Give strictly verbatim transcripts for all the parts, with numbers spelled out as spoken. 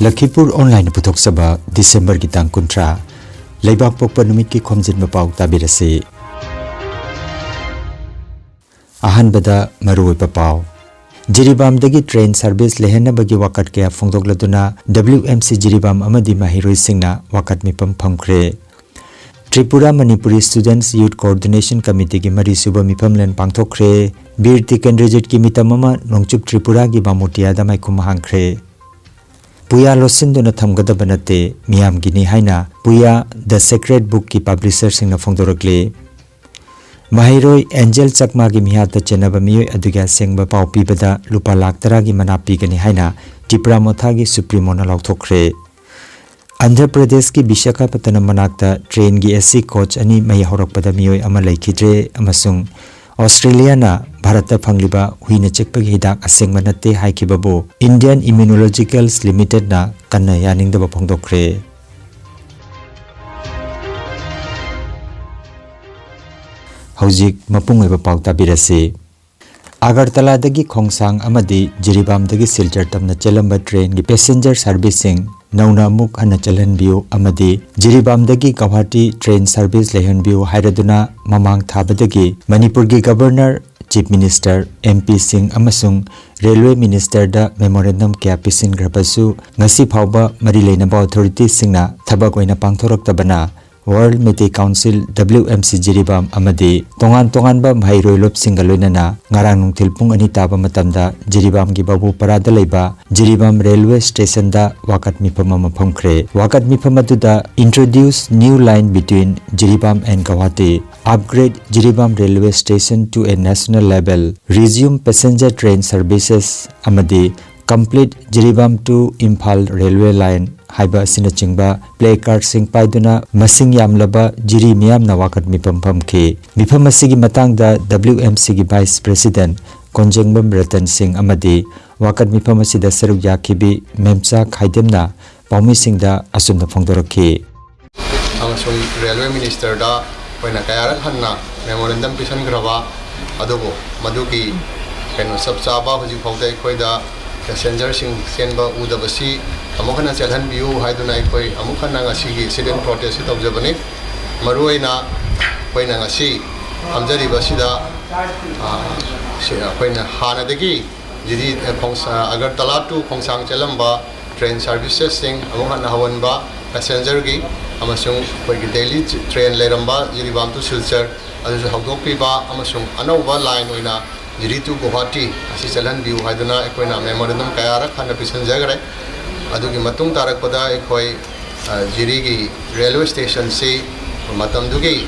ꯂꯈꯤꯄꯨꯔ ꯑꯣꯟꯂꯥꯏꯟꯅ ꯄꯨꯊꯣꯛꯆꯕ ꯗꯤꯁꯦꯝꯕꯔꯒꯤ ꯇꯥꯡ ꯀꯨꯟꯊ꯭ꯔꯥ, ꯂꯩꯕꯥꯛꯄꯣꯛꯄ ꯅꯨꯃꯤꯠꯀꯤ ꯈꯣꯝꯖꯤꯟꯕ ꯄꯥꯎ ꯇꯥꯕꯤꯔꯁꯤ꯫ ꯑꯍꯥꯟꯕꯗ ꯃꯔꯨꯑꯣꯏꯕ ꯄꯥꯎ꯫ ꯖꯤꯔꯤꯕꯥꯝꯗꯒꯤ ꯇ꯭ꯔꯦꯟ ꯁꯔꯚꯤꯁ ꯂꯩꯍꯟꯅꯕꯒꯤ ꯋꯥꯀꯠ ꯀꯌꯥ ꯐꯣꯡꯗꯣꯛꯂꯗꯨꯅ W M C ꯖꯤꯔꯤꯕꯥꯝ ꯑꯃꯗꯤ ꯃꯍꯩꯔꯣꯏꯁꯤꯡꯅ ꯋꯥꯀꯠ ꯃꯤꯐꯝ ꯐꯝꯈ꯭ꯔꯦ꯫ Tripura Manipuri students youth coordination ꯀꯃꯤꯇꯤꯒꯤ ꯃꯔꯤꯁꯨꯕ ꯃꯤꯐꯝꯂꯦꯟ ꯄꯥꯡꯊꯣꯛꯈ꯭ꯔꯦ꯫ ꯕꯤꯔ ꯇꯤꯀꯦꯟꯗ꯭ꯔꯖꯤꯠꯀꯤ ꯃꯤꯇꯝ ꯑꯃ ꯅꯣꯡꯆꯨꯞ ꯇ꯭ꯔꯤꯄꯨꯔꯥꯒꯤ ꯕꯥꯃꯨꯇꯤꯌꯥꯗ ꯃꯥꯏꯈꯨꯝ ꯍꯥꯡꯈ꯭ꯔꯦ꯫ ꯄꯨꯌꯥ ꯂꯣꯠꯁꯤꯟꯗꯨꯅ ꯊꯝꯒꯗꯕ ꯅꯠꯇꯦ, ꯃꯤꯌꯥꯝꯒꯤꯅꯤ ꯍꯥꯏꯅ ꯄꯨꯌꯥ ꯗ ꯁꯦꯀ꯭ꯔꯦꯠ ꯕꯨꯛꯀꯤ ꯄꯕ꯭ꯂꯤꯁꯔꯁꯤꯡꯅ ꯐꯣꯡꯗꯣꯔꯛꯂꯤ꯫ ꯃꯍꯩꯔꯣꯏ ꯑꯦꯟꯖꯦꯜ ꯆꯛꯃꯥꯒꯤ ꯃꯤꯍꯥꯠꯇ ꯆꯦꯟꯅꯕ ꯃꯤꯑꯣꯏ ꯑꯗꯨꯒꯤ ꯑꯁꯦꯡꯕ ꯄꯥꯎ ꯄꯤꯕꯗ ꯂꯨꯄꯥ ꯂꯥꯈ ꯇꯔꯥꯒꯤ ꯃꯅꯥ ꯄꯤꯒꯅꯤ ꯍꯥꯏꯅ ꯇꯤꯄ꯭ꯔꯥ ꯃꯣꯊꯥꯒꯤ ꯁꯨꯄ꯭ꯔꯤꯃꯣꯅ ꯂꯥꯎꯊꯣꯛꯈ꯭ꯔꯦ꯫ ꯑꯟꯙ꯭ꯔ ꯄ꯭ꯔꯗꯦꯁꯀꯤ ꯕꯤꯁꯥꯈꯥꯄꯇꯅꯝ ꯃꯅꯥꯛꯇ ꯇ꯭ꯔꯦꯟꯒꯤ AC ꯀꯣꯆ ꯑꯅꯤ ꯃꯩ ꯍꯧꯔꯛꯄꯗ ꯃꯤꯑꯣꯏ ꯑꯃ ꯂꯩꯈꯤꯗ꯭ꯔꯦ ꯑꯃꯁꯨꯡ ꯑꯣꯁꯇ꯭ꯔꯦꯂꯤꯌꯥꯅ ꯚꯥꯔꯠꯇ ꯐꯪꯂꯤꯕ ꯍꯨꯏꯅ ꯆꯤꯛꯄꯒꯤ ꯍꯤꯗꯥꯛ ꯑꯁꯦꯡꯕ ꯅꯠꯇꯦ ꯍꯥꯏꯈꯤꯕꯕꯨ Indian Immunologicals Limitedꯅ ꯀꯟꯅ ꯌꯥꯅꯤꯡꯗꯕ ꯐꯣꯡꯗꯣꯛꯈ꯭ꯔꯦ꯫ ꯍꯧꯖꯤꯛ ꯃꯄꯨꯡ ꯑꯣꯏꯕ ꯄꯥꯎ ꯇꯥꯕꯤꯔꯁꯤ꯫ ꯑꯒꯔꯇꯂꯥꯗꯒꯤ ꯈꯣꯡꯁꯥꯡ ꯑꯃꯗꯤ ꯖꯤꯔꯤꯕꯥꯝꯗꯒꯤ ꯁꯤꯜꯆꯔ ꯇꯝꯅ ꯆꯦꯜꯂꯝꯕ ꯇ꯭ꯔꯦꯟꯒꯤ ꯄꯦꯁꯦꯟꯖꯔ ꯁꯔꯚꯤꯁꯁꯤꯡ ꯅꯧꯅ ꯑꯃꯨꯛ ꯍꯟꯅ ꯆꯦꯜꯍꯟꯕꯤꯌꯨ ꯑꯃꯗꯤ ꯖꯤꯔꯤꯕꯥꯝꯗꯒꯤ ꯒꯧꯍꯥꯇꯤ ꯇ꯭ꯔꯦꯟ ꯁꯔꯚꯤꯁ ꯂꯩꯍꯟꯕꯤꯌꯨ ꯍꯥꯏꯔꯗꯨꯅ ꯃꯃꯥꯡ ꯊꯥꯕꯗꯒꯤ ꯃꯅꯤꯄꯨꯔꯒꯤ ꯒꯕꯔꯅꯔ, ꯆꯤꯐ ꯃꯤꯅꯤꯁꯇꯔ, MPꯁꯤꯡ ꯑꯃꯁꯨꯡ ꯔꯦꯜꯋꯦ ꯃꯤꯅꯤꯁꯇꯔꯗ ꯃꯦꯃꯣꯔꯦꯟꯗꯝ ꯀꯌꯥ ꯄꯤꯁꯤꯟꯈ꯭ꯔꯕꯁꯨ ꯉꯁꯤ ꯐꯥꯎꯕ ꯃꯔꯤ ꯂꯩꯅꯕ ꯑꯣꯊꯣꯔꯤꯇꯤꯁꯤꯡꯅ ꯊꯕꯛ ꯑꯣꯏꯅ ꯄꯥꯡꯊꯣꯔꯛꯇꯕꯅ World Meitei Council, WMC Jiribam ꯑꯃꯗꯤ ꯇꯣꯉꯥꯟ ꯇꯣꯉꯥꯟꯕ ꯃꯍꯩꯔꯣꯏ ꯂꯨꯞꯁꯤꯡꯒ ꯂꯣꯏꯅꯅ ꯉꯔꯥꯡ ꯅꯨꯡꯊꯤꯜ ꯄꯨꯡ ꯑꯅꯤ ꯇꯥꯕ ꯃꯇꯝꯗ ꯖꯤꯔꯤꯕꯥꯝꯒꯤ ꯕꯥꯕꯨꯄꯥꯔꯥꯗ ꯂꯩꯕ ꯖꯤꯔꯤꯕꯥꯝ ꯔꯦꯜꯋꯦ ꯁ꯭ꯇꯦꯁꯟꯗ ꯋꯥꯀꯠ ꯃꯤꯐꯝ ꯑꯃ ꯐꯝꯈ꯭ꯔꯦ꯫ ꯋꯥꯀꯠ ꯃꯤꯐꯝ ꯑꯗꯨꯗ Introduce New Line Between Jiribam and Guwahati, Upgrade Jiribam Railway Station to a National Level, Resume Passenger Train Services ꯑꯃꯗꯤ Complete Jiribam to Imphal Railway Line ꯍꯥꯏꯕ ꯑꯁꯤꯅꯆꯤꯡꯕ ꯄ꯭ꯂꯦ ꯀꯥꯔꯗꯁꯤꯡ ꯄꯥꯏꯗꯨꯅ ꯃꯁꯤꯡ ꯌꯥꯝꯂꯕ ꯖꯤꯔꯤ ꯃꯤꯌꯥꯝꯅ ꯋꯥꯀꯠ ꯃꯤꯐꯝ ꯐꯝꯈꯤ꯫ ꯃꯤꯐꯝ ꯑꯁꯤꯒꯤ ꯃꯇꯥꯡꯗ WMCꯒꯤ ꯚꯥꯏꯁ ꯄ꯭ꯔꯦꯁꯤꯗꯦꯟꯠ ꯀꯣꯟꯖꯦꯡꯕꯝ ꯔꯇꯟ ꯁꯤꯡ ꯑꯃꯗꯤ ꯋꯥꯀꯠ ꯃꯤꯐꯝ ꯑꯁꯤꯗ ꯁꯔꯨꯛ ꯌꯥꯈꯤꯕꯤ ꯃꯦꯝꯆꯥ ꯈꯥꯏꯗꯦꯝꯅ ꯄꯥꯎꯃꯤꯁꯤꯡꯗ ꯑꯆꯨꯝꯕ ꯐꯣꯡꯗꯣꯔꯛꯈꯤ꯫ ꯑꯃꯁꯨꯡ ꯔꯦꯜꯋꯦ ꯃꯤꯅꯤꯁꯇꯔꯗ ꯑꯩꯈꯣꯏꯅ ꯀꯌꯥꯔꯛ ꯍꯟꯅ ꯃꯦꯃꯣꯔꯦꯟꯗꯝ ꯄꯤꯁꯟꯈ꯭ꯔꯕ, ꯑꯗꯨꯕꯨ ꯃꯗꯨꯒꯤ ꯀꯩꯅꯣ ꯆꯞ ꯆꯥꯕ ꯍꯧꯖꯤꯛ ꯐꯥꯎꯗ ꯑꯩꯈꯣꯏꯗ ꯄꯦꯁꯦꯟꯖꯔꯁꯤꯡ ꯆꯦꯟꯕ ꯎꯗꯕꯁꯤ ꯑꯃꯨꯛ ꯍꯟꯅ ꯆꯦꯜꯍꯟꯕꯤꯌꯨ ꯍꯥꯏꯗꯨꯅ ꯑꯩꯈꯣꯏ ꯑꯃꯨꯛ ꯍꯟꯅ ꯉꯁꯤꯒꯤ sit-in protest ꯁꯤ ꯇꯧꯖꯕꯅꯤ꯫ ꯃꯔꯨꯑꯣꯏꯅ ꯑꯩꯈꯣꯏꯅ ꯉꯁꯤ ꯐꯝꯖꯔꯤꯕꯁꯤꯗ, ꯑ, ꯁꯤ ꯑꯩꯈꯣꯏꯅ ꯍꯥꯟꯅꯗꯒꯤ ꯖꯤꯔꯤ, ꯑ, ꯈꯣꯡꯁ-, ꯑ, ꯑꯒꯔꯇꯂꯥ to ꯈꯣꯡꯁꯥꯡ ꯆꯦꯜꯂꯝꯕ train servicesꯁꯤꯡ ꯑꯃꯨꯛ ꯍꯟꯅ ꯍꯧꯍꯟꯕ, passengerꯒꯤ ꯑꯃꯁꯨꯡ ꯑꯩꯈꯣꯏꯒꯤ daily train ꯂꯩꯔꯝꯕ ꯖꯤꯔꯤꯕꯥꯝ to ꯁꯤꯜꯆꯔ ꯑꯗꯨꯁꯨ ꯍꯧꯗꯣꯛꯄꯤꯕ ꯑꯃꯁꯨꯡ ꯑꯅꯧꯕ line ꯑꯣꯏꯅ ꯖꯤꯔꯤ to ꯒꯨꯋꯥꯍꯥꯇꯤ ꯑꯁꯤ ꯆꯠꯍꯟꯕꯤꯌꯨ ꯍꯥꯏꯗꯨꯅ ꯑꯩꯈꯣꯏꯅ memorandum ꯀꯌꯥꯔꯛ ꯍꯟꯅ ꯄꯤꯁꯤꯟꯖꯈ꯭ꯔꯦ꯫ ꯑꯗꯨꯒꯤ ꯃꯇꯨꯡ ꯇꯥꯔꯛꯄꯗ ꯑꯩꯈꯣꯏ, ꯑ, ꯖꯤꯔꯤꯒꯤ railway stationꯁꯤ ꯃꯇꯝꯗꯨꯒꯤ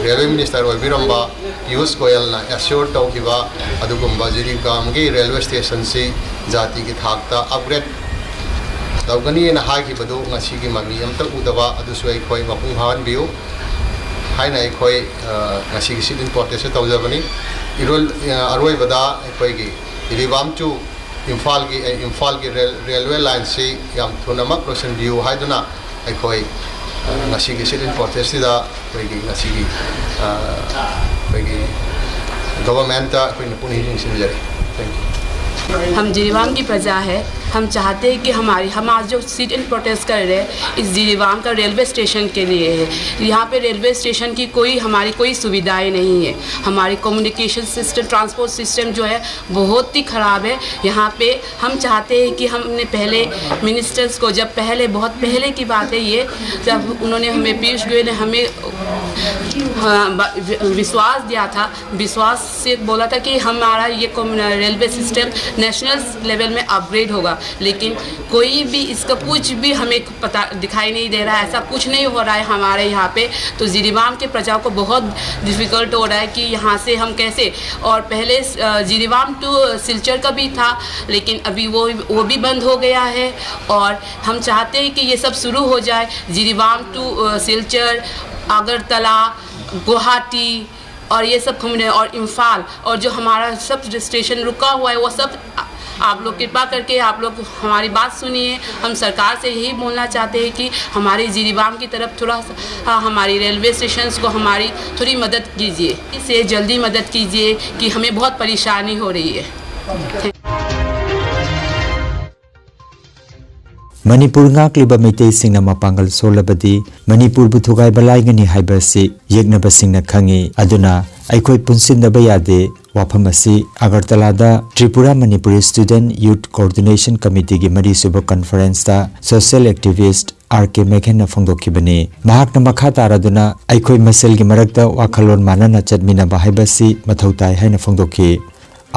railway minister ꯑꯣꯏꯕꯤꯔꯝꯕ ꯄꯤꯌꯨꯁ ꯒꯣꯌꯜꯅ assure ꯇꯧꯈꯤꯕ ꯑꯗꯨꯒꯨꯝꯕ ꯖꯤꯔꯤꯕꯥꯝꯒꯤ railway stationꯁꯤ ꯖꯥꯇꯤꯒꯤ ꯊꯥꯛꯇ upgrade ꯇꯧꯒꯅꯤꯅ ꯍꯥꯏꯈꯤꯕꯗꯨ ꯉꯁꯤꯒꯤ ꯃꯃꯤ ꯑꯝꯇ ꯎꯗꯕ ꯑꯗꯨꯁꯨ ꯑꯩꯈꯣꯏ ꯃꯄꯨꯡ ꯐꯥꯍꯟꯕꯤꯌꯨ ꯍꯥꯏꯅ ꯑꯩꯈꯣꯏ, ꯑ, ꯉꯁꯤꯒꯤ sit-in protest ꯇꯧꯖꯕꯅꯤ꯫ ꯏꯔꯣꯏ-, ꯑ, ꯑꯔꯣꯏꯕꯗ ꯑꯩꯈꯣꯏꯒꯤ ꯖꯤꯔꯤꯕꯥꯝ to ꯏꯝꯐꯥꯜꯒꯤ, ꯑ, ꯏꯝꯐꯥꯜꯒꯤ rail-, railway lineꯁꯤ ꯌꯥꯝ ꯊꯨꯅꯃꯛ ꯂꯣꯏꯁꯤꯟꯕꯤꯌꯨ ꯍꯥꯏꯗꯨꯅ ꯑꯩꯈꯣꯏ, ꯑ, ꯉꯁꯤꯒꯤ sit-in protestꯁꯤꯗ ꯑꯩꯈꯣꯏꯒꯤ ꯉꯁꯤꯒꯤ, ꯑ, ꯑꯩꯈꯣꯏꯒꯤ governmentꯇ ꯑꯩꯈꯣꯏꯅ ꯄꯨꯛꯅꯤꯡ ꯆꯤꯡꯁꯤꯟꯖꯔꯤ꯫ Thank you. हम जिरीबाम की प्रजा है। हम चाहते हैं कि हमारी, हम आज जो sit-in protest कर रहे हैं, इस जिरीबाम का रेलवे स्टेशन के लिए है। यहाँ पे रेलवे स्टेशन की कोई, हमारी कोई सुविधाएं नहीं है। हमारी communication system, transport system जो है, बहुत ही ख़राब है। यहाँ पे हम चाहते हैं कि हमने पहले मिनिस्टर्स को, जब पहले, बहुत पहले की बात है ये, जब उन्होंने हमें, पीयूष गोयल ने हमें, हाँ, ब-, वि-, विश्वास दिया था, विश्वास से बोला था कि हमारा ये कम-, रेलवे सिस्टम नेशनल लेवल में अपग्रेड होगा, लेकिन कोई भी इसका कुछ भी हमें पता दिखाई नहीं दे रहा है। ऐसा कुछ नहीं हो रहा है हमारे यहाँ पे। तो जिरीबाम के प्रजा को बहुत डिफ़िकल्ट हो रहा है कि यहाँ से हम कैसे, और पहले, अ, जिरीबाम टू सिलचर का भी था, लेकिन अभी वो वो भी बंद हो गया है। और हम चाहते हैं कि ये सब शुरू हो जाए, जिरीबाम टू, अ, सिलचर, अगरतला, गुवाहाटी, और ये सब घूमने, और इम्फाल, और जो हमारा सब स्टेशन रुका हुआ है, वो सब आ-, आप लोग कृपा करके आप लोग हमारी बात सुनिए। हम सरकार से यही बोलना चाहते हैं कि हमारे जिरीबाम की तरफ थोड़ा सा, हाँ, हमारी रेलवे स्टेशंस को हमारी थोड़ी मदद कीजिए, इसे जल्दी मदद कीजिए कि हमें बहुत परेशानी हो रही है। ꯃꯅꯤꯄꯨꯔ ꯉꯥꯛꯂꯤꯕ ꯃꯩꯇꯩꯁꯤꯡꯅ ꯃꯄꯥꯡꯒꯜ ꯁꯣꯜꯂꯕꯗꯤ ꯃꯅꯤꯄꯨꯔꯕꯨ ꯊꯨꯒꯥꯏꯕ ꯂꯥꯏꯒꯅꯤ ꯍꯥꯏꯕ ꯑꯁꯤ ꯌꯦꯛꯅꯕꯁꯤꯡꯅ ꯈꯪꯏ꯫ ꯑꯗꯨꯅ ꯑꯩꯈꯣꯏ ꯄꯨꯟꯁꯤꯟꯗꯕ ꯌꯥꯗꯦ꯫ ꯋꯥꯐꯝ ꯑꯁꯤ ꯑꯒꯔꯇꯂꯥꯗ Tripura Manipuri student youth coordination ꯀꯃꯤꯇꯤꯒꯤ ꯃꯔꯤꯁꯨꯕ ꯀꯟꯐꯔꯦꯟꯁꯇ ꯁꯣꯁꯤꯌꯦꯜ ꯑꯦꯛꯇꯤꯚꯤꯁ꯭ꯠ ꯑꯥꯔ ꯀꯦ ꯃꯦꯘꯦꯟꯅ ꯐꯣꯡꯗꯣꯛꯈꯤꯕꯅꯤ꯫ ꯃꯍꯥꯛꯅ ꯃꯈꯥ ꯇꯥꯔꯗꯨꯅ, ꯑꯩꯈꯣꯏ ꯃꯁꯦꯜꯒꯤ ꯃꯔꯛꯇ ꯋꯥꯈꯜꯂꯣꯟ ꯃꯥꯟꯅꯅ ꯆꯠꯃꯤꯟꯅꯕ ꯍꯥꯏꯕꯁꯤ ꯃꯊꯧ ꯇꯥꯏ ꯍꯥꯏꯅ ꯐꯣꯡꯗꯣꯛꯈꯤ꯫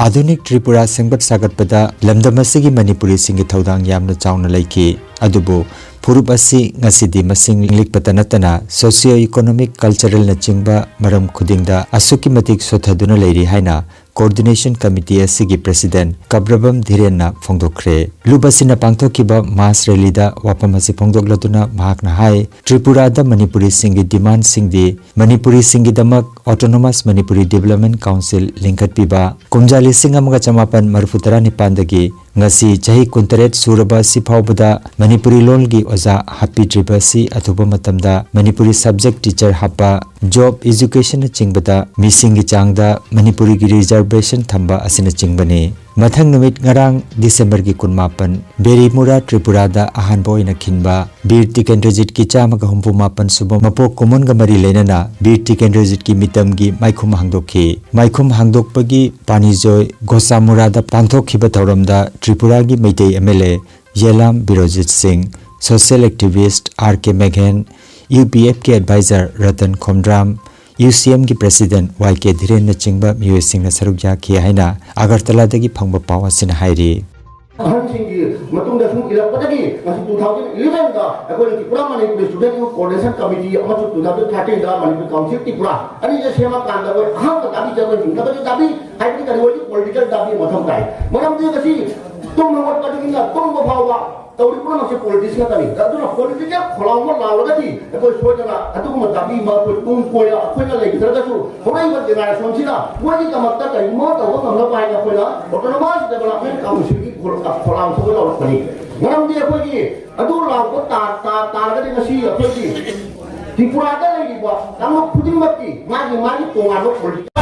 ꯑꯥꯙꯨꯅꯤꯛ ꯇ꯭ꯔꯤꯄꯨꯔꯥ ꯁꯦꯝꯒꯠ ꯁꯥꯒꯠꯄꯗ ꯂꯝꯗꯝ ꯑꯁꯤꯒꯤ ꯃꯅꯤꯄꯨꯔꯤꯁꯤꯡꯒꯤ ꯊꯧꯗꯥꯡ ꯌꯥꯝꯅ ꯆꯥꯎꯅ ꯂꯩꯈꯤ꯫ ꯑꯗꯨꯕꯨ ꯐꯨꯔꯨꯞ ꯑꯁꯤ ꯉꯁꯤꯗꯤ ꯃꯁꯤꯡ ꯂꯤꯛꯄꯇ ꯅꯠꯇꯅ socio economic, cultural ꯅꯆꯤꯡꯕ ꯃꯔꯝ ꯈꯨꯗꯤꯡꯗ ꯑꯁꯨꯛꯀꯤ ꯃꯇꯤꯛ ꯁꯣꯠꯊꯗꯨꯅ ꯂꯩꯔꯤ ꯍꯥꯏꯅ ꯀꯣꯑꯣꯔꯗꯤꯅꯦꯁꯟ ꯀꯃꯤꯇꯤ ꯑꯁꯤꯒꯤ ꯄ꯭ꯔꯦꯁꯤꯗꯦꯟꯠ ꯀꯕ꯭ꯔꯕꯝ ꯙꯤꯔꯦꯟꯅ ꯐꯣꯡꯗꯣꯛꯈ꯭ꯔꯦ꯫ ꯂꯨꯞ ꯑꯁꯤꯅ ꯄꯥꯡꯊꯣꯛꯈꯤꯕ ꯃꯥꯁ ꯔꯦꯂꯤꯗ ꯋꯥꯐꯝ ꯑꯁꯤ ꯐꯣꯡꯗꯣꯛꯂꯗꯨꯅ ꯃꯍꯥꯛꯅ ꯍꯥꯏ, ꯇ꯭ꯔꯤꯄꯨꯔꯥꯗ ꯃꯅꯤꯄꯨꯔꯤꯁꯤꯡꯒꯤ ꯗꯤꯃꯥꯟꯁꯤꯡꯗꯤ ꯃꯅꯤꯄꯨꯔꯤꯁꯤꯡꯒꯤꯗꯃꯛ ꯑꯣꯇꯣꯅꯣꯃꯁ ꯃꯅꯤꯄꯨꯔꯤ ꯗꯤꯕꯦꯂꯞꯃꯦꯟꯠ ꯀꯥꯎꯟꯁꯤꯜ ꯂꯤꯡꯈꯠꯄꯤꯕ, ꯀꯨꯝꯖꯥ ꯂꯤꯁꯤꯡ ꯑꯃꯒ ꯆꯃꯥꯄꯟ ꯃꯔꯤꯐꯨ ꯇꯔꯥꯅꯤꯄꯥꯟꯗꯒꯤ ꯉꯁꯤ ꯆꯍꯤ ꯀꯨꯟꯇꯔꯦꯠ ꯁꯨꯔꯕ ꯑꯁꯤ ꯐꯥꯎꯕꯗ ꯃꯅꯤꯄꯨꯔꯤ ꯂꯣꯜꯒꯤ ꯑꯣꯖꯥ ꯍꯥꯞꯄꯤꯗ꯭ꯔꯤꯕ ꯑꯁꯤ ꯑꯊꯨꯕ ꯃꯇꯝꯗ ꯃꯅꯤꯄꯨꯔꯤ ꯁꯕꯖꯦꯛ ꯇꯤꯆꯔ ꯍꯥꯞꯄ, ꯖꯣꯕ, ꯏꯖꯨꯀꯦꯁꯟꯅꯆꯤꯡꯕꯗ ꯃꯤꯁꯤꯡꯒꯤ ꯆꯥꯡꯗ ꯃꯅꯤꯄꯨꯔꯤꯒꯤ ꯔꯤꯖꯔꯕꯦꯁꯟ ꯊꯝꯕ ꯑꯁꯤꯅꯆꯤꯡꯕꯅꯤ꯫ ꯃꯊꯪ ꯅꯨꯃꯤꯠ ꯉꯔꯥꯡ ꯗꯤꯁꯦꯝꯕꯔꯒꯤ ꯀꯨꯟꯃꯥꯄꯟ, ꯕꯦꯔꯤꯃꯨꯔꯥ ꯇ꯭ꯔꯤꯄꯨꯔꯥꯗ ꯑꯍꯥꯟꯕ ꯑꯣꯏꯅ ꯈꯤꯟꯕ ꯕꯤꯔ ꯇꯤꯀꯦꯟꯗ꯭ꯔꯖꯤꯠꯀꯤ ꯆꯥꯝꯃꯒ ꯍꯨꯝꯐꯨ ꯃꯥꯄꯟ ꯁꯨꯕ ꯃꯄꯣꯛ ꯀꯨꯝꯑꯣꯟꯒ ꯃꯔꯤ ꯂꯩꯅꯅ ꯕꯤꯔ ꯇꯤꯀꯦꯟꯗ꯭ꯔꯖꯤꯠꯀꯤ ꯃꯤꯇꯝꯒꯤ ꯃꯥꯏꯈꯨꯝ ꯍꯥꯡꯗꯣꯛꯈꯤ꯫ ꯃꯥꯏꯈꯨꯝ ꯍꯥꯡꯗꯣꯛꯄꯒꯤ ꯄꯥꯅꯤꯖꯣꯏ ꯒꯣꯁꯥꯃꯨꯔꯥꯗ ꯄꯥꯡꯊꯣꯛꯈꯤꯕ ꯊꯧꯔꯝꯗ ꯇ꯭ꯔꯤꯄꯨꯔꯥꯒꯤ ꯃꯩꯇꯩ ꯑꯦꯝ ꯑꯦꯜ ꯑꯦ ꯌꯦꯂꯥꯝ ꯕꯤꯔꯣꯖꯤꯠ ꯁꯤꯡ, ꯁꯣꯁꯤꯌꯦꯜ ꯑꯦꯛꯇꯤꯚꯤꯁ꯭ꯠ ꯑꯥꯔ ꯀꯦ ꯃꯦꯘꯦꯟ, ꯌꯨ ꯄꯤ ꯑꯦꯐ ꯀꯤ ꯑꯦꯗꯚꯥꯏꯖꯔ ꯔꯇꯟ ꯈꯣꯝꯗ꯭ꯔꯥꯝ, ꯌꯨ ꯁꯤ ꯑꯦꯝꯒꯤ ꯄ꯭ꯔꯦꯁꯤꯗꯦꯟꯠ ꯋꯥꯏ ꯀꯦ ꯙꯤꯔꯦꯟꯅꯆꯤꯡꯕ ꯃꯤꯑꯣꯏꯁꯤꯡꯅ ꯁꯔꯨꯛ ꯌꯥꯈꯤ ꯍꯥꯏꯅ ꯑꯒꯔꯇꯂꯥꯗꯒꯤ ꯐꯪꯕ ꯄꯥꯎ ꯑꯁꯤꯅ ꯍꯥꯏꯔꯤ꯫ ꯑꯍꯟꯁꯤꯡꯒꯤ ꯃꯇꯨꯡꯗ ꯁꯨꯝ ꯏꯜꯂꯛꯄꯗꯒꯤ ꯉꯁꯤ two thousand eleven ꯗ ꯑꯩꯈꯣꯏ Tripura Manipuri student youth coordination committee ꯑꯃꯁꯨꯡ two thousand thirteen ꯗ ꯃꯅꯤꯄꯨꯔ ꯀꯥꯎꯟꯁꯤꯜ ꯇ꯭ꯔꯤꯄꯨꯔꯥ ꯑꯅꯤꯁꯦ ꯁꯦꯝꯃꯀꯥꯟꯗ ꯑꯩꯈꯣꯏ ꯑꯍꯥꯟꯕ ꯗꯥꯕꯤ ꯆꯠꯄ ꯍꯤꯡꯅꯕꯒꯤ ꯗꯥꯕꯤ ꯍꯥꯏꯕꯗꯤ ꯀꯔꯤ ꯑꯣꯏꯗꯤ ꯄꯣꯂꯤꯇꯤꯀꯦꯜ ꯗꯥꯕꯤ ꯑꯃ ꯃꯊꯧ ꯇꯥꯏ꯫ ꯃꯔꯝꯗꯤ ꯉꯁꯤ ꯇꯨꯝ ꯍꯧꯒꯠꯄꯗꯒꯤꯅ ꯇꯨꯝꯕ ꯐꯥꯎꯕ ꯇꯧꯔꯤꯕ ꯄꯨꯝꯅꯃꯛꯁꯦ ꯄꯣꯂꯤꯇꯤꯛꯁ ꯉꯥꯛꯇꯅꯤ꯫ ꯑꯗꯨꯅ ꯄꯣꯂꯤꯇꯤꯀꯦꯜ ꯈꯣꯜꯂꯥꯎ ꯑꯃ ꯂꯥꯎꯔꯒꯗꯤ ꯑꯩꯈꯣꯏ ꯁꯣꯏꯗꯅ ꯑꯗꯨꯒꯨꯝꯕ ꯗꯥꯕꯤ ꯑꯃ ꯑꯩꯈꯣꯏ ꯇꯨꯡ ꯀꯣꯏꯅ ꯑꯩꯈꯣꯏꯅ ꯂꯩꯈꯤꯗ꯭ꯔꯒꯁꯨ ꯍꯧꯔꯛꯏꯕ ꯖꯦꯅꯦꯔꯦꯁꯟꯁꯤꯅ ꯃꯣꯏꯒꯤꯗꯃꯛꯇ ꯀꯔꯤꯒꯨꯝꯕ ꯑꯃ ꯇꯧꯕ ꯉꯝꯅꯕ ꯍꯥꯏꯅ ꯑꯩꯈꯣꯏꯅ ꯑꯣꯇꯣꯅꯣꯃꯁ ꯗꯦꯕꯂꯞꯃꯦꯟ ꯀꯥꯎꯟꯁꯤꯜꯒꯤ ꯈꯣꯜ-, ꯈꯣꯜꯂꯥꯎꯁꯦ ꯑꯩꯈꯣꯏ ꯂꯥꯎꯔꯛꯄꯅꯤ꯫ ꯃꯔꯝꯗꯤ ꯑꯩꯈꯣꯏꯒꯤ ꯑꯗꯨ ꯂꯥꯎꯕ ꯇꯥ-, ꯇꯥ-, ꯇꯥꯔꯒꯗꯤ ꯉꯁꯤ ꯑꯩꯈꯣꯏꯒꯤ ꯇ꯭ꯔꯤꯄꯨꯔꯥꯗ ꯂꯩꯔꯤꯕ ꯀꯥꯡꯂꯨꯞ ꯈꯨꯗꯤꯡꯃꯛꯀꯤ ꯃꯥꯒꯤ ꯃꯥꯒꯤ ꯇꯣꯉꯥꯟꯕ ꯄꯣꯂꯤꯇꯤꯀꯦꯜ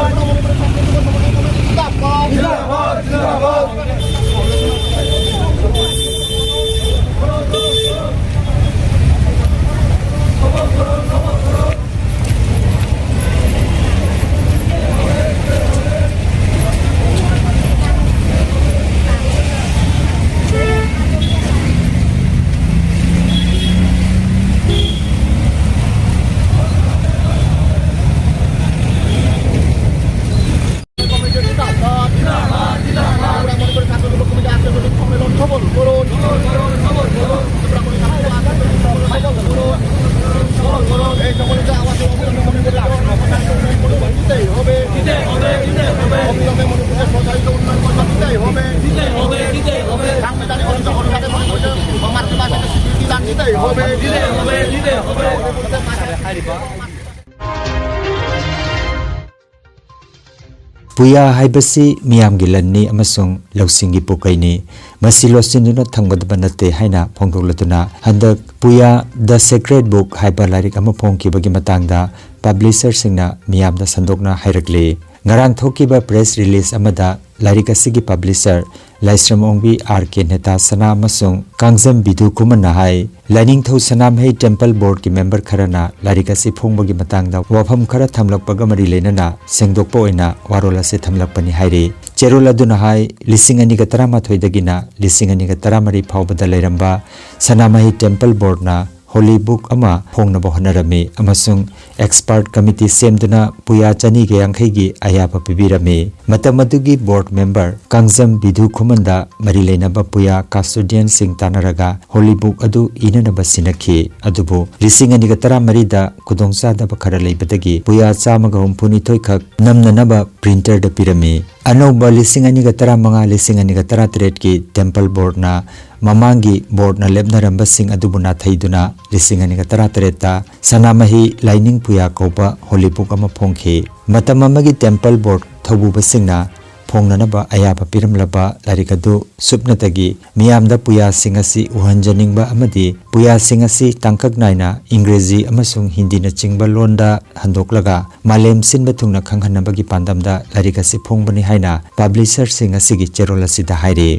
ꯄꯨꯌꯥ ꯍꯥꯏꯕꯁꯤ ꯃꯤꯌꯥꯝꯒꯤ ꯂꯟꯅꯤ ꯑꯃꯁꯨꯡ ꯂꯧꯁꯤꯡꯒꯤ ꯄꯨꯀꯩꯅꯤ꯫ ꯃꯁꯤ ꯂꯣꯠꯁꯤꯟꯗꯨꯅ ꯊꯝꯒꯗꯕ ꯅꯠꯇꯦ ꯍꯥꯏꯅ ꯐꯣꯡꯗꯣꯛꯂꯗꯨꯅ, ꯍꯟꯗꯛ ꯄꯨꯌꯥ The Sacred Book ꯍꯥꯏꯕ ꯂꯥꯏꯔꯤꯛ ꯑꯃ ꯐꯣꯡꯈꯤꯕꯒꯤ ꯃꯇꯥꯡꯗ ꯄꯕ꯭ꯂꯤꯁꯔꯁꯤꯡꯅ ꯃꯤꯌꯥꯝꯗ ꯁꯟꯗꯣꯛꯅ ꯍꯥꯏꯔꯛꯂꯤ꯫ ꯉꯔꯥꯡ ꯊꯣꯛꯈꯤꯕ ꯄ꯭ꯔꯦꯁ ꯔꯤꯂꯤꯖ ꯑꯃꯗ ꯂꯥꯏꯔꯤꯛ ꯑꯁꯤꯒꯤ ꯄꯕ꯭ꯂꯤꯁꯔ ꯂꯥꯏꯁ꯭ꯔꯝ ꯑꯣꯡꯕꯤ ꯑꯥꯔ ꯀꯦ ꯅꯦꯇꯥ ꯁꯅꯥ ꯑꯃꯁꯨꯡ ꯀꯥꯡꯖꯝ ꯕꯤꯗꯨ ꯈꯨꯃꯟꯅ ꯍꯥꯏ, ꯂꯥꯏꯅꯤꯡꯊꯧ ꯁꯅꯥꯃꯍꯤ ꯇꯦꯝꯄꯜ ꯕꯣꯔꯗꯀꯤ ꯃꯦꯝꯕꯔ ꯈꯔꯅ ꯂꯥꯏꯔꯤꯛ ꯑꯁꯤ ꯐꯣꯡꯕꯒꯤ ꯃꯇꯥꯡꯗ ꯋꯥꯐꯝ ꯈꯔ ꯊꯝꯂꯛꯄꯒ ꯃꯔꯤ ꯂꯩꯅꯅ ꯁꯦꯡꯗꯣꯛꯄ ꯑꯣꯏꯅ ꯋꯥꯔꯣꯜ ꯑꯁꯤ ꯊꯝꯂꯛꯄꯅꯤ ꯍꯥꯏꯔꯤ꯫ ꯆꯦꯔꯣꯜ ꯑꯗꯨꯅ ꯍꯥꯏ, ꯂꯤꯁꯤꯡ ꯑꯅꯤꯒ ꯇꯔꯥꯃꯥꯊꯣꯏꯗꯒꯤꯅ ꯂꯤꯁꯤꯡ ꯑꯅꯤꯒ ꯇꯔꯥꯃꯔꯤ ꯐꯥꯎꯕꯗ ꯂꯩꯔꯝꯕ ꯁꯅꯥꯃꯍꯤ ꯇꯦꯝꯄꯜ ꯕꯣꯔꯗꯅ ꯍꯣꯂꯤ ꯕꯨꯛ ꯑꯃ ꯐꯣꯡꯅꯕ ꯍꯣꯠꯅꯔꯝꯃꯤ ꯑꯃꯁꯨꯡ ꯑꯦꯛꯁꯄꯔꯠ ꯀꯃꯤꯇꯤ ꯁꯦꯝꯗꯨꯅ ꯄꯨꯌꯥ ꯆꯅꯤꯒ ꯌꯥꯡꯈꯩꯒꯤ ꯑꯌꯥꯕ ꯄꯤꯕꯤꯔꯝꯃꯤ꯫ ꯃꯇꯝ ꯑꯗꯨꯒꯤ ꯕꯣꯔꯗ ꯃꯦꯝꯕꯔ ꯀꯥꯡꯖꯝ ꯕꯤꯙꯨ ꯈꯨꯃꯟꯗ ꯃꯔꯤ ꯂꯩꯅꯕ ꯄꯨꯌꯥ ꯀꯥꯁꯇꯣꯗꯤꯌꯟꯁꯤꯡ ꯇꯥꯟꯅꯔꯒ ꯍꯣꯂꯤ ꯕꯨꯛ ꯑꯗꯨ ꯏꯅꯅꯕ ꯁꯤꯟꯅꯈꯤ꯫ ꯑꯗꯨꯕꯨ ꯂꯤꯁꯤꯡ ꯑꯅꯤꯒ ꯇꯔꯥꯃꯔꯤꯗ ꯈꯨꯗꯣꯡꯆꯥꯗꯕ ꯈꯔ ꯂꯩꯕꯗꯒꯤ ꯄꯨꯌꯥ ꯆꯥꯝꯃꯒ ꯍꯨꯝꯐꯨꯅꯤꯊꯣꯏ ꯈꯛ ꯅꯝꯅꯅꯕ ꯄ꯭ꯔꯤꯟꯇꯔꯗ ꯄꯤꯔꯝꯃꯤ꯫ ꯑꯅꯧꯕ ꯂꯤꯁꯤꯡ ꯑꯅꯤꯒ ꯇꯔꯥꯃꯉꯥ, ꯂꯤꯁꯤꯡ ꯑꯅꯤꯒ ꯇꯔꯥꯇꯔꯦꯠꯀꯤ ꯇꯦꯝꯄꯜ ꯕꯣꯔꯗꯅ ꯃꯃꯥꯡꯒꯤ ꯕꯣꯔꯗꯅ ꯂꯦꯞꯅꯔꯝꯕꯁꯤꯡ ꯑꯗꯨꯕꯨ ꯅꯥꯊꯩꯗꯨꯅ ꯂꯤꯁꯤꯡ ꯑꯅꯤꯒ ꯇꯔꯥꯇꯔꯦꯠꯇ ꯁꯅꯥꯃꯍꯤ ꯂꯥꯏꯅꯤꯡ ꯄꯨꯌꯥ ꯀꯧꯕ ꯍꯣꯂꯤ ꯕꯨꯛ ꯑꯃ ꯐꯣꯡꯈꯤ꯫ ꯃꯇꯝ ꯑꯃꯒꯤ ꯇꯦꯝꯄꯜ ꯕꯣꯔꯗ ꯊꯧꯕꯨꯕꯁꯤꯡꯅ ꯐꯣꯡꯅꯅꯕ ꯑꯌꯥꯕ ꯄꯤꯔꯝꯂꯕ ꯂꯥꯏꯔꯤꯛ ꯑꯗꯨ ꯁꯨꯞꯅꯇꯒꯤ ꯃꯤꯌꯥꯝꯗ ꯄꯨꯌꯥꯁꯤꯡ ꯑꯁꯤ ꯎꯍꯟꯖꯅꯤꯡꯕ ꯑꯃꯗꯤ ꯄꯨꯌꯥꯁꯤꯡ ꯑꯁꯤ ꯇꯥꯡꯀꯛ ꯅꯥꯏꯅ ꯏꯪꯒ꯭ꯔꯦꯖꯤ ꯑꯃꯁꯨꯡ ꯍꯤꯟꯗꯤꯅꯆꯤꯡꯕ ꯂꯣꯟꯗ ꯍꯟꯗꯣꯛꯂꯒ ꯃꯥꯂꯦꯝ ꯁꯤꯟꯕ ꯊꯨꯡꯅ ꯈꯪꯍꯟꯅꯕꯒꯤ ꯄꯥꯟꯗꯝꯗ ꯂꯥꯏꯔꯤꯛ ꯑꯁꯤ ꯐꯣꯡꯕꯅꯤ ꯍꯥꯏꯅ ꯄꯕ꯭ꯂꯤꯁꯔꯁꯤꯡ ꯑꯁꯤꯒꯤ ꯆꯦꯔꯣꯜ ꯑꯁꯤꯗ ꯍꯥꯏꯔꯤ꯫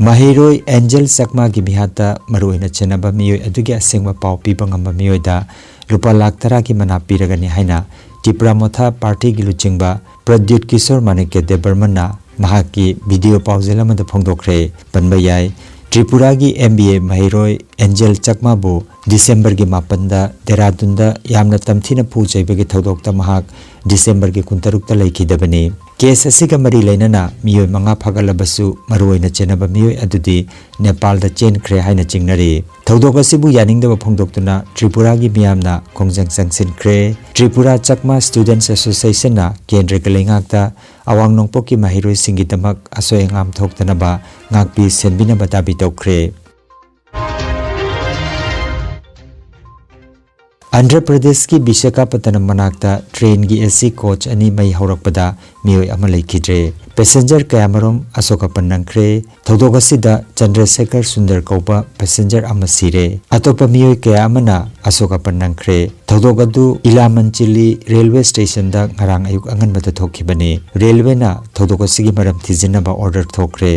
ꯃꯍꯩꯔꯣꯏ ꯑꯦꯟꯖꯦꯜ ꯆꯛꯃꯥꯒꯤ ꯃꯤꯍꯥꯠꯇ ꯃꯔꯨꯑꯣꯏꯅ ꯆꯦꯟꯅꯕ ꯃꯤꯑꯣꯏ ꯑꯗꯨꯒꯤ ꯑꯁꯦꯡꯕ ꯄꯥꯎ ꯄꯤꯕ ꯉꯝꯕ ꯃꯤꯑꯣꯏꯗ ꯂꯨꯄꯥ ꯂꯥꯈ ꯇꯔꯥꯒꯤ ꯃꯅꯥ ꯄꯤꯔꯒꯅꯤ ꯍꯥꯏꯅ ꯇꯤꯄ꯭ꯔꯥ ꯃꯣꯊꯥ ꯄꯥꯔꯇꯤꯒꯤ ꯂꯨꯆꯤꯡꯕ ꯄ꯭ꯔꯗ꯭ꯌꯨꯠ ꯀꯤꯁꯣꯔ ꯃꯥꯅꯤꯛꯀ꯭ꯌ ꯗꯦꯕꯔꯃꯟꯅ ꯃꯍꯥꯛꯀꯤ ꯚꯤꯗꯤꯑꯣ ꯄꯥꯎꯖꯦꯜ ꯑꯃꯗ ꯐꯣꯡꯗꯣꯛꯈ꯭ꯔꯦ꯫ ꯄꯟꯕ ꯌꯥꯏ, ꯇ꯭ꯔꯤꯄꯨꯔꯥꯒꯤ ꯑꯦꯝ ꯕꯤ ꯑꯦ ꯃꯍꯩꯔꯣꯏ ꯑꯦꯟꯖꯦꯜ ꯆꯛꯃꯥꯕꯨ ꯗꯤꯁꯦꯝꯕꯔꯒꯤ ꯃꯥꯄꯟꯗ ꯗꯦꯔꯥꯗꯨꯟꯗ ꯌꯥꯝꯅ ꯇꯝꯊꯤꯅ ꯐꯨ ꯆꯩꯕꯒꯤ ꯊꯧꯗꯣꯛꯇ ꯃꯍꯥꯛ ꯗꯤꯁꯦꯝꯕꯔꯒꯤ ꯀꯨꯟꯇꯔꯨꯛꯇ ꯂꯩꯈꯤꯗꯕꯅꯤ꯫ ꯀꯦꯁ ꯑꯁꯤꯒ ꯃꯔꯤ ꯂꯩꯅꯅ ꯃꯤꯑꯣꯏ ꯃꯉꯥ ꯐꯥꯒꯠꯂꯕꯁꯨ ꯃꯔꯨꯑꯣꯏꯅ ꯆꯦꯟꯅꯕ ꯃꯤꯑꯣꯏ ꯑꯗꯨꯗꯤ ꯅꯦꯄꯥꯜꯗ ꯆꯦꯟꯈ꯭ꯔꯦ ꯍꯥꯏꯅ ꯆꯤꯡꯅꯔꯤ꯫ ꯊꯧꯗꯣꯛ ꯑꯁꯤꯕꯨ ꯌꯥꯅꯤꯡꯗꯕ ꯐꯣꯡꯗꯣꯛꯇꯨꯅ ꯇ꯭ꯔꯤꯄꯨꯔꯥꯒꯤ ꯃꯤꯌꯥꯝꯅ ꯈꯣꯡꯖꯪ ꯆꯪꯁꯤꯟꯈ꯭ꯔꯦ꯫ ꯇ꯭ꯔꯤꯄꯨꯔꯥ ꯆꯛꯃꯥ ꯁ꯭ꯇꯨꯗꯦꯟꯠꯁ ꯑꯦꯁꯣꯁꯤꯌꯦꯁꯟꯅ ꯀꯦꯟꯗ꯭ꯔꯒꯤ ꯂꯩꯉꯥꯛꯇ ꯑꯋꯥꯡ ꯅꯣꯡꯄꯣꯛꯀꯤ ꯃꯍꯩꯔꯣꯏꯁꯤꯡꯒꯤꯗꯃꯛ ꯑꯁꯣꯏ ꯑꯉꯥꯝ ꯊꯣꯛꯇꯅꯕ ꯉꯥꯛꯄꯤ ꯁꯦꯟꯕꯤꯅꯕ ꯗꯥꯕꯤ ꯇꯧꯈ꯭ꯔꯦ꯫ ꯑꯟꯙ꯭ꯔ ꯄ꯭ꯔꯗꯦꯁꯀꯤ ꯕꯤꯁꯥꯈꯥꯄꯠꯇꯅꯝ ꯃꯅꯥꯛꯇ ꯇ꯭ꯔꯦꯟꯒꯤ ꯑꯦ ꯁꯤ ꯀꯣꯆ ꯑꯅꯤ ꯃꯩ ꯍꯧꯔꯛꯄꯗ ꯃꯤꯑꯣꯏ ꯑꯃ ꯂꯩꯈꯤꯗ꯭ꯔꯦ꯫ ꯄꯦꯁꯦꯟꯖꯔ ꯀꯌꯥꯃꯔꯨꯝ ꯑꯁꯣꯛ ꯑꯄꯟ ꯅꯪꯈ꯭ꯔꯦ꯫ ꯊꯧꯗꯣꯛ ꯑꯁꯤꯗ ꯆꯟꯗ꯭ꯔꯁꯦꯈꯔ ꯁꯨꯟꯗꯔ ꯀꯧꯕ ꯄꯦꯁꯦꯟꯖꯔ ꯑꯃ ꯁꯤꯔꯦ꯫ ꯑꯇꯣꯞꯄ ꯃꯤꯑꯣꯏ ꯀꯌꯥ ꯑꯃꯅ ꯑꯁꯣꯛ ꯑꯄꯟ ꯅꯪꯈ꯭ꯔꯦ꯫ ꯊꯧꯗꯣꯛ ꯑꯗꯨ ꯏꯂꯥꯃꯟꯆꯤꯂꯤ ꯔꯦꯜꯋꯦ ꯁ꯭ꯇꯦꯁꯟꯗ ꯉꯔꯥꯡ ꯑꯌꯨꯛ ꯑꯉꯟꯕꯗ ꯊꯣꯛꯈꯤꯕꯅꯤ꯫ ꯔꯦꯜꯋꯦꯅ ꯊꯧꯗꯣꯛ ꯑꯁꯤꯒꯤ ꯃꯔꯝ ꯊꯤꯖꯤꯟꯅꯕ ꯑꯣꯔꯗꯔ ꯊꯣꯛꯈ꯭ꯔꯦ꯫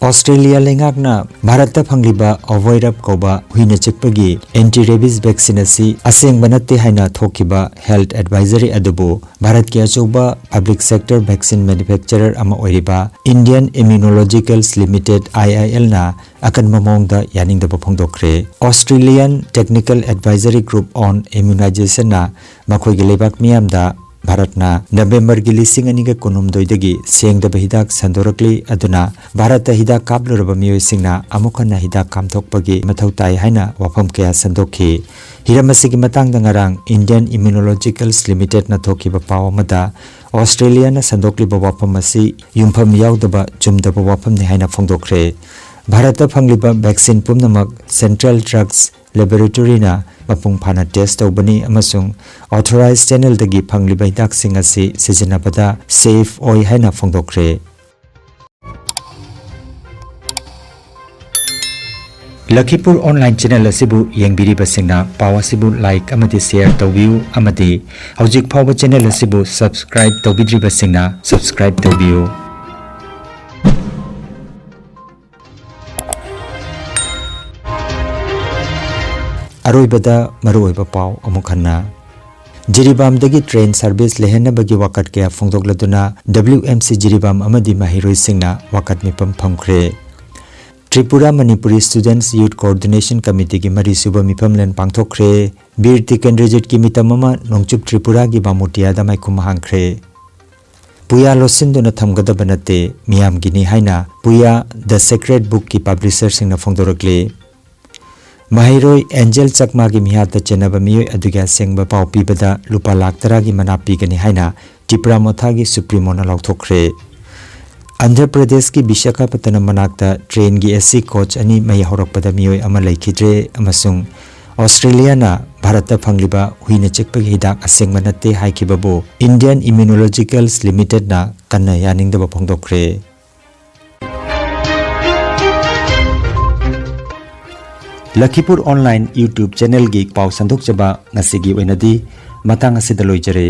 ꯑꯣꯁꯇ꯭ꯔꯦꯂꯤꯌꯥ ꯂꯩꯉꯥꯛꯅ ꯚꯥꯔꯠꯇ ꯐꯪꯂꯤꯕ ꯑꯣꯚꯣꯏꯔꯞ ꯀꯧꯕ ꯍꯨꯏꯅ ꯆꯤꯛꯄꯒꯤ ꯑꯦꯟꯇꯤ ꯔꯦꯕꯤꯁ ꯚꯦꯛꯁꯤꯟ ꯑꯁꯤ ꯑꯁꯦꯡꯕ ꯅꯠꯇꯦ ꯍꯥꯏꯅ ꯊꯣꯛꯈꯤꯕ ꯍꯦꯜꯊ ꯑꯦꯗꯚꯥꯏꯖꯔꯤ ꯑꯗꯨꯕꯨ ꯚꯥꯔꯠꯀꯤ ꯑꯆꯧꯕ ꯄꯕ꯭ꯂꯤꯛ ꯁꯦꯛꯇꯔ ꯚꯦꯛꯁꯤꯟ ꯃꯦꯅꯨꯐꯦꯛꯆꯔꯔ ꯑꯃ ꯑꯣꯏꯔꯤꯕ ꯏꯟꯗꯤꯌꯟ ꯏꯝꯌꯨꯅꯣꯂꯣꯖꯤꯀꯦꯜꯁ ꯂꯤꯃꯤꯇꯦꯗ, ꯑꯥꯏ ꯑꯥꯏ ꯑꯦꯜꯅ ꯑꯀꯟꯕ ꯃꯑꯣꯡꯗ ꯌꯥꯅꯤꯡꯗꯕ ꯐꯣꯡꯗꯣꯛꯈ꯭ꯔꯦ꯫ Australian Technical Advisory Group on Immunizationꯅ ꯃꯈꯣꯏꯒꯤ ꯂꯩꯕꯥꯛ ꯃꯤꯌꯥꯝꯗ ꯚꯥꯔꯠꯅ ꯅꯕꯦꯝꯕꯔꯒꯤ ꯂꯤꯁꯤꯡ ꯑꯅꯤꯒ ꯀꯨꯟꯍꯨꯝꯗꯣꯏꯗꯒꯤ ꯁꯦꯡꯗꯕ ꯍꯤꯗꯥꯛ ꯁꯟꯗꯣꯔꯛꯂꯤ, ꯑꯗꯨꯅ ꯚꯥꯔꯠꯇ ꯍꯤꯗꯥꯛ ꯀꯥꯞꯂꯨꯔꯕ ꯃꯤꯑꯣꯏꯁꯤꯡꯅ ꯑꯃꯨꯛ ꯍꯟꯅ ꯍꯤꯗꯥꯛ ꯀꯥꯞꯊꯣꯛꯄꯒꯤ ꯃꯊꯧ ꯇꯥꯏ ꯍꯥꯏꯅ ꯋꯥꯐꯝ ꯀꯌꯥ ꯁꯟꯗꯣꯛꯈꯤ꯫ ꯍꯤꯔꯝ ꯑꯁꯤꯒꯤ ꯃꯇꯥꯡꯗ ꯉꯔꯥꯡ ꯏꯟꯗꯤꯌꯟ ꯏꯝꯌꯨꯅꯣꯂꯣꯖꯤꯀꯦꯜꯁ ꯂꯤꯃꯤꯇꯦꯗꯅ ꯊꯣꯛꯈꯤꯕ ꯄꯥꯎ ꯑꯃꯗ ꯑꯣꯁꯇ꯭ꯔꯦꯂꯤꯌꯥꯅ ꯁꯟꯗꯣꯛꯂꯤꯕ ꯋꯥꯐꯝ ꯑꯁꯤ ꯌꯨꯝꯐꯝ ꯌꯥꯎꯗꯕ ꯆꯨꯝꯗꯕ ꯋꯥꯐꯝꯅꯤ ꯍꯥꯏꯅ ꯐꯣꯡꯗꯣꯛꯈ꯭ꯔꯦ꯫ ꯚꯥꯔꯠꯇ ꯐꯪꯂꯤꯕ ꯚꯦꯛꯁꯤꯟ ꯄꯨꯝꯅꯃꯛ ꯁꯦꯟꯇ꯭ꯔꯦꯜ ꯗ꯭ꯔꯒꯁ ꯂꯦꯕꯣꯔꯦꯇꯣꯔꯤꯅ ꯃꯄꯨꯡ ꯐꯥꯅ ꯇꯦꯁ ꯇꯧꯕꯅꯤ ꯑꯃꯁꯨꯡ ꯑꯣꯊꯣꯔꯥꯏꯖ ꯆꯦꯅꯦꯜꯗꯒꯤ ꯐꯪꯂꯤꯕ ꯍꯤꯗꯥꯛꯁꯤꯡ ꯑꯁꯤ ꯁꯤꯖꯤꯟꯅꯕꯗ ꯁꯦꯐ ꯑꯣꯏ ꯍꯥꯏꯅ ꯐꯣꯡꯗꯣꯛꯈ꯭ꯔꯦ꯫ ꯂꯈꯤꯄꯨꯔ ꯑꯣꯟꯂꯥꯏꯟ ꯆꯦꯅꯦꯜ ꯑꯁꯤꯕꯨ ꯌꯦꯡꯕꯤꯔꯤꯕꯁꯤꯡꯅ ꯄꯥꯎ ꯑꯁꯤꯕꯨ ꯂꯥꯏꯛ ꯑꯃꯗꯤ ꯁꯦꯌꯔ ꯇꯧꯕꯤꯌꯨ ꯑꯃꯗꯤ ꯍꯧꯖꯤꯛ ꯐꯥꯎꯕ ꯆꯦꯅꯦꯜ ꯑꯁꯤꯕꯨ ꯁꯕꯁꯀ꯭ꯔꯥꯏꯕ ꯇꯧꯕꯤꯗ꯭ꯔꯤꯕꯁꯤꯡꯅ ꯁꯕꯁꯀ꯭ꯔꯥꯏꯕ ꯇꯧꯕꯤꯌꯨ꯫ ꯑꯔꯣꯏꯕꯗ ꯃꯔꯨꯑꯣꯏꯕ ꯄꯥꯎ ꯑꯃꯨꯛ ꯍꯟꯅ꯫ ꯖꯤꯔꯤꯕꯥꯝꯗꯒꯤ ꯇ꯭ꯔꯦꯟ ꯁꯔꯚꯤꯁ ꯂꯩꯍꯟꯅꯕꯒꯤ ꯋꯥꯀꯠ ꯀꯌꯥ ꯐꯣꯡꯗꯣꯛꯂꯗꯨꯅ ꯗꯕ꯭ꯂꯤꯎ ꯑꯦꯝ ꯁꯤ ꯖꯤꯔꯤꯕꯥꯝ ꯑꯃꯗꯤ ꯃꯍꯩꯔꯣꯏꯁꯤꯡꯅ ꯋꯥꯀꯠ ꯃꯤꯐꯝ ꯐꯝꯈ꯭ꯔꯦ꯫ Tripura Manipuri students youth coordination ꯀꯃꯤꯇꯤꯒꯤ ꯃꯔꯤꯁꯨꯕ ꯃꯤꯐꯝꯂꯦꯟ ꯄꯥꯡꯊꯣꯛꯈ꯭ꯔꯦ꯫ ꯕꯤꯔ ꯇꯤꯀꯦꯟꯗ꯭ꯔꯖꯤꯠꯀꯤ ꯃꯤꯇꯝ ꯑꯃ ꯅꯣꯡꯆꯨꯞ ꯇ꯭ꯔꯤꯄꯨꯔꯥꯒꯤ ꯕꯥꯃꯨꯇꯤꯌꯥꯗ ꯃꯥꯏꯈꯨꯝ ꯍꯥꯡꯈ꯭ꯔꯦ꯫ ꯄꯨꯌꯥ ꯂꯣꯠꯁꯤꯟꯗꯨꯅ ꯊꯝꯒꯗꯕ ꯅꯠꯇꯦ, ꯃꯤꯌꯥꯝꯒꯤꯅꯤ ꯍꯥꯏꯅ ꯄꯨꯌꯥ ꯗ ꯁꯦꯀ꯭ꯔꯦꯠ ꯕꯨꯛꯀꯤ ꯄꯕ꯭ꯂꯤꯁꯔꯁꯤꯡꯅ ꯐꯣꯡꯗꯣꯔꯛꯂꯤ꯫ ꯃꯍꯩꯔꯣꯏ ꯑꯦꯟꯖꯦꯜ ꯆꯛꯃꯥꯒꯤ ꯃꯤꯍꯥꯠꯇ ꯆꯦꯟꯅꯕ ꯃꯤꯑꯣꯏ ꯑꯗꯨꯒꯤ ꯑꯁꯦꯡꯕ ꯄꯥꯎ ꯄꯤꯕꯗ ꯂꯨꯄꯥ ꯂꯥꯈ ꯇꯔꯥꯒꯤ ꯃꯅꯥ ꯄꯤꯒꯅꯤ ꯍꯥꯏꯅ ꯇꯤꯄ꯭ꯔꯥ ꯃꯣꯊꯥꯒꯤ ꯁꯨꯄ꯭ꯔꯤꯃꯣꯅ ꯂꯥꯎꯊꯣꯛꯈ꯭ꯔꯦ꯫ ꯑꯟꯙ꯭ꯔ ꯄ꯭ꯔꯗꯦꯁꯀꯤ ꯕꯤꯁꯥꯈꯥꯄꯠꯇꯅꯝ ꯃꯅꯥꯛꯇ ꯇ꯭ꯔꯦꯟꯒꯤ ꯑꯦ ꯁꯤ ꯀꯣꯆ ꯑꯅꯤ ꯃꯩ ꯍꯧꯔꯛꯄꯗ ꯃꯤꯑꯣꯏ ꯑꯃ ꯂꯩꯈꯤꯗ꯭ꯔꯦ ꯑꯃꯁꯨꯡ ꯑꯣꯁꯇ꯭ꯔꯦꯂꯤꯌꯥꯅ ꯚꯥꯔꯠꯇ ꯐꯪꯂꯤꯕ ꯍꯨꯏꯅ ꯆꯤꯛꯄꯒꯤ ꯍꯤꯗꯥꯛ ꯑꯁꯦꯡꯕ ꯅꯠꯇꯦ ꯍꯥꯏꯈꯤꯕꯕꯨ ꯏꯟꯗꯤꯌꯟ ꯏꯝꯌꯨꯅꯣꯂꯣꯖꯤꯀꯦꯜꯁ ꯂꯤꯃꯤꯇꯦꯗꯅ ꯀꯟꯅ ꯌꯥꯅꯤꯡꯗꯕ ꯐꯣꯡꯗꯣꯛꯈ꯭ꯔꯦ꯫ ꯂꯈꯤꯄꯨꯔ ꯑꯣꯟꯂꯥꯏꯟ YouTube ꯆꯦꯅꯦꯜꯒꯤ ꯄꯥꯎ ꯁꯟꯗꯣꯛꯆꯕ ꯉꯁꯤꯒꯤ ꯑꯣꯏꯅꯗꯤ ꯃꯇꯥꯡ ꯑꯁꯤꯗ ꯂꯣꯏꯖꯔꯦ꯫